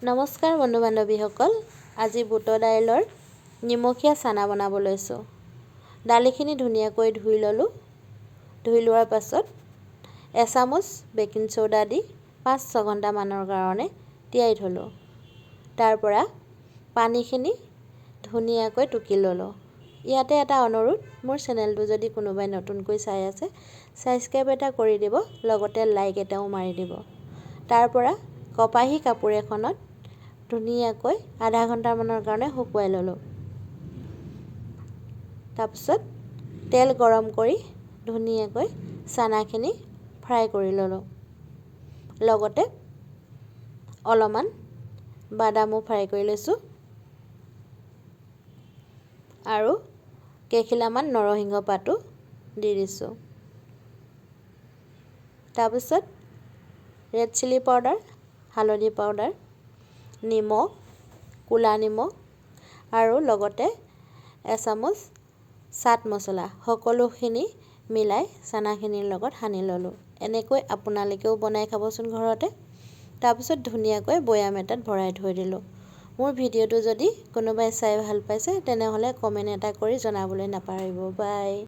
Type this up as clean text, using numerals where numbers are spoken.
নমস্কাৰ বন্ধু বান্ধৱীসকল, আজি বুটৰ দাইলৰ নিমখীয়া চানা বনাব লৈছোঁ। দালিখিনি ধুনীয়াকৈ ধুই ল'লোঁ। ধুই লোৱাৰ পাছত এচামুচ বেকিং চ'ডা দি 5-6 ঘণ্টামানৰ কাৰণে তিয়াই থ'লোঁ। তাৰ পৰা পানীখিনি ধুনীয়াকৈ টুকি ল'লোঁ। ইয়াতে এটা অনুৰোধ, মোৰ চেনেলটো যদি কোনোবাই নতুনকৈ চাই আছে, ছাবস্ক্ৰাইব এটা কৰি দিব, লগতে লাইক এটাও মাৰি দিব। তাৰ পৰা কপাহী কাপোৰ এখনত ধুনীয়াকৈ আধা ঘণ্টামানৰ কাৰণে শুকুৱাই ল'লোঁ। তাৰপিছত তেল গৰম কৰি ধুনীয়াকৈ চানাখিনি ফ্ৰাই কৰি ল'লোঁ। লগতে অলপমান বাদামো ফ্ৰাই কৰি লৈছোঁ আৰু কেইখিলামান নৰসিংহ পাতো দি দিছোঁ। তাৰপিছত ৰেড চিলি পাউডাৰ, হালধি পাউডাৰ, নিমখ, ক'লা নিমখ আৰু লগতে এচামুচ চাট মছলা, সকলোখিনি মিলাই চানাখিনিৰ লগত সানি ল'লোঁ। এনেকৈ আপোনালোকেও বনাই খাবচোন ঘৰতে। তাৰপিছত ধুনীয়াকৈ বৈয়াম এটাত ভৰাই থৈ দিলোঁ। মোৰ ভিডিঅ'টো যদি কোনোবাই চাই ভাল পাইছে, তেনেহ'লে কমেণ্ট এটা কৰি জনাবলৈ নাপাহৰিব। বাই।